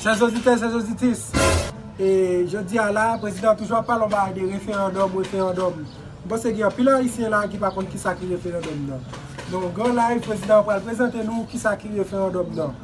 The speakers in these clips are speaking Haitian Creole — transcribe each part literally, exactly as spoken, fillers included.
Chè zoditè, chè zoditris, e jodi a la, prezidan toujou ap pale yon bagay de referandòm, referandòm. M panse gen anpil Ayisyen la ki pa konn kisa ki referandòm nan. Nan yon gran live, prezidan an pral prezante nou kisa ki referandòm nan.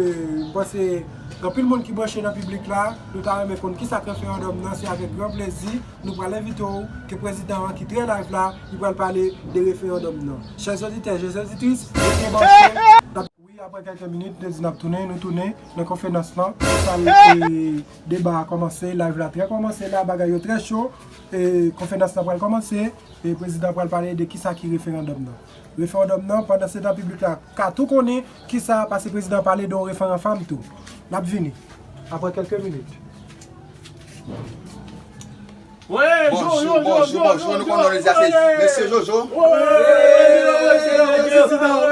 E, m panse gen anpil moun ki branche nan piblik la, nou ta renmen konn kisa k referandòm nan, se avèk gran plezi nou pral envite w ke prezidan an ki trè live la, li pral pale de referandòm nan. Chè zoditè, chè zoditris, rete branche. Wi, apre kèlke minit, nou di n ap tounen, nou tounen nan konferans lan. Sal, e, deba a kòmanse, live la trè kòmanse la, bagay yo trè cho. E, konferans lan pral kòmanse, e, prezidan pral pale de kisa ki referandòm nan. Referandòm nan, pandan se tan piblik la ka tou konnen kisa, paske prezidan pale de yon referan fanm tou. N ap vini, apre kèlke minit. Bonjou, bonjou, bonjou, nou konn non li se Mesye Jojo.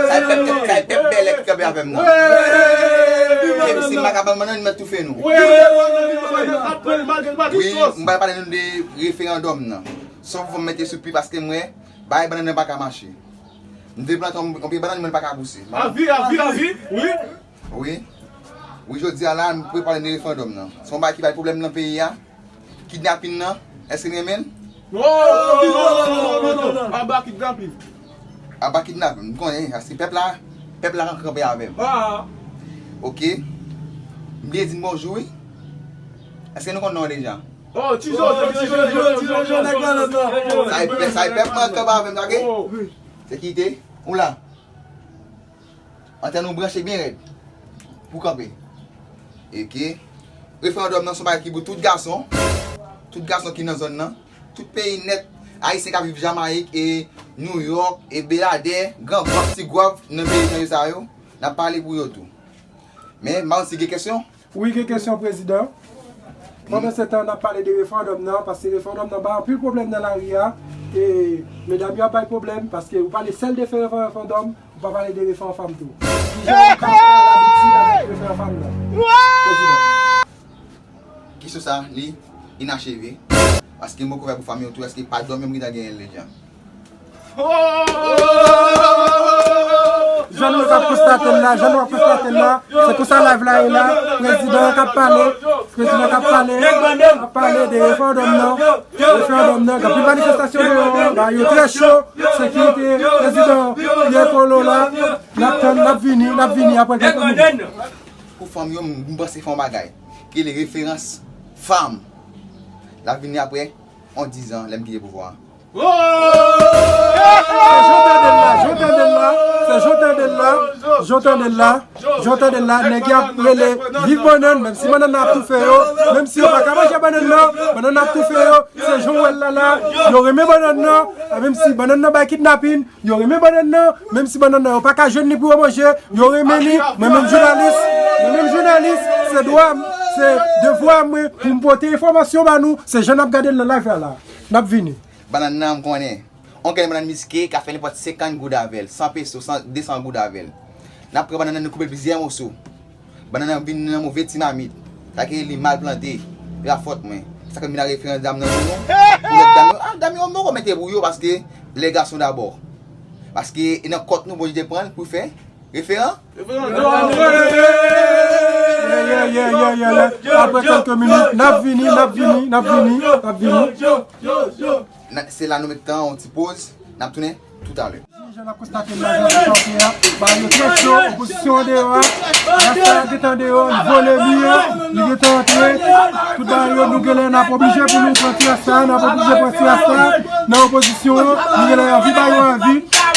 Sa e pèp, sa e pèp bèlè ki kanpe avè m nan. Mesye, m pa ka ban bannann, m mèt toufe nou. Wi, m pral pale nou de referandòm nan. Sòf fò m mete sou pi paske m wè bagay bannann nan pa ka mache. M te plante yon, yon pye bannann, men l pa ka pouse. Avi, avi, avi, wi. Wi. Wi, jodi a la, m prepare de referandòm nan. Se yon bagay ki bay pwoblèm nan peyi a. Kidnapin nan, èske n renmen l? Non, non, non, non, non, non, non. Aba kidnapin. Aba kidnapin. M konnen, paske pèp la, pèp la kanpe avè m. Ah. Oke. M bliye di n bonjou, wi. Èske nou konn non deja? Oh, Ti Jojo, Ti Jojo, Ti Jojo, nèg malad la. Sa e pèp, sa e pèp mwen kanpe avè m, oke? Oh. Sekirite, ou la? Antèn nou branche byen rèd pou kanpe. Oke. Referandòm nan se yon bagay ki pou tout gason. Tout gason ki nan zòn nan. Tout peyi nèt. Ayisyen k ap viv Jamayik e Nouyòk e Beladè, Gran Gwav, Ti Gwav, nan peyi nan yo sa yo. N ap pale pou yo tou. Men, m pa konn si gen kesyon. Wi, gen kesyon, prezidan. Pandan se tan, n ap pale de referandòm nan, paske referandòm nan bay anpil pwoblèm nan lari a. E medam yo ap bay pwoblèm, paske ou pale sèl de referandòm, ou pa pale de referan fanm tou. Kijan ou ka fè labiti avèk referan fanm nan? Prezidan. Kesyon sa, li inacheve. Paske m poko fè pou fanm yo tou, èske pa dòmi m gentan genyen l deja? Jan nou ap konstate l la, jan nou ap konstate l la, se konsa live la ye la, prezidan k ap pale, prezidan k ap pale, ap pale de referandòm nan, referandòm nan, gen anpil manifestasyon deyò, bagay yo trè cho, sekirite, prezidan Pierre Polo la, n ap tann, n ap vini, n ap vini apre kèk minit. Pou fanm yo, m panse fè yon bagay, ki rele referans fanm. L ap vini apre yon dizan, lè m kite pouvwa a. Se jan w tande l la, jan w tande l la, se jan w tande l la, jan w tande l la, jan w tande l la, nèg y ap rele viv bannann, menm si bannann nan ap toufe yo, menm si yo pa ka manje bannann nan, bannann nan ap toufe yo, se jan w wè l la la, yo renmen bannann nan, menm si bannann nan bay kidnapin, yo renmen bannann nan, menm si bannann nan yo pa ka jwenn li pou yo manje, yo renmen li, mwen menm jounalis, mwen menm jounalis, se dwa m, se devwa mwen pou m pote enfòmasyon ba nou, se jan n ap gade l nan live la la, n ap vini. Bannann nan, m konnen. On grenn bannann miske ka fè nenpòt senkant goud avè l, san peso, san, de san goud avè l. N ap pran bannann nan, nou koupe l plizyè moso. Bannann nan vin nan move ti mamit. Sa ki li mal plante. E pa fòt mwen. Sa k vin a referans dam nan pou nou. Pou lòt dam yo, ah, dam yo, m poko mete pou yo paske les garçons d'abord. Paske e nan kòt nou Bondye te pran l pou fè referan. Yeah, yeah, yeah, yeah, yeah, yeah. Apre kèlke minit, n ap vini, n ap vini, n ap vini, n ap vini. Nan, se la nou met tan yon ti poz, n ap tounen toutalè. Jan n ap konstate l la, jan l ap kanpe a, bagay yo trè cho, opozisyon an deyò a, rasta a gentan deyò, li vole mi an, li gentan antre, tout bagay yo, nou genlè n ap oblije pou nou pran ti rasta a, n ap oblije pran ti rasta a, nan opozisyon an, nou genlè anvi ba yo anvi,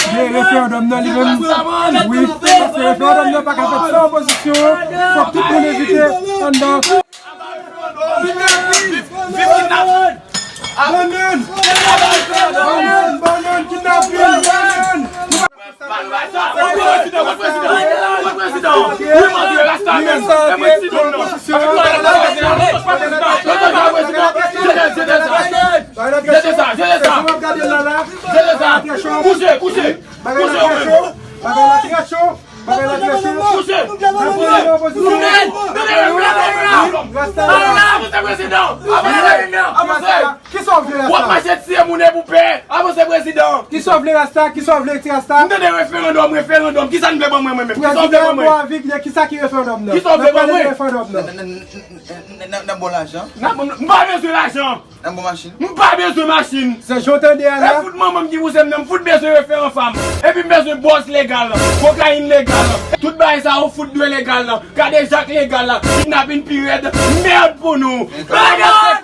de referandòm nan li menm, wi, paske referandòm nan pa ka fèt san opozisyon an, fòk tout moun envite anndan. Viv kidnapin! Bannann! Bannann! Bannann! Kidnapin! Bannann! Prezidan, prezidan, prezidan! Wi, mande rasta menm! E prezidan! Jete sa! Jete sa! Jete sa! Kouche! Kouche! Kouche ou menm! Bagay la trè cho. Bagay la trè cho. Kouche. N ap vini nan opozisyon. Tounen. Tounen. Rasta. Avanse, prezidan. Avanse. Avanse. Kisa w vle la? W ap mache tiye moun e pou pè. Avanse. Se prezidan. Kisa w vle, Rasta? Kisa w vle, ti Rasta? M tande referandòm, referandòm. Kisa n vle ban mwen, mwen menm? Kisa w vle ban mwen? Kisa ki referandòm nan? Kisa w vle ban mwen? Referandòm nan. Nan bon lajan. M pa bezwen lajan. Nan bon machin. M pa bezwen machin. Se jan w tande a la. E fout manman m ki pouse m nan, m fout bezwen referan fanm. Epi m bezwen bòs legal, kokayin legal. Tout bagay sa yo fout dwe legal. Kadejak legal la, kidnapin pi rèd, mèd pou nou. Mèd!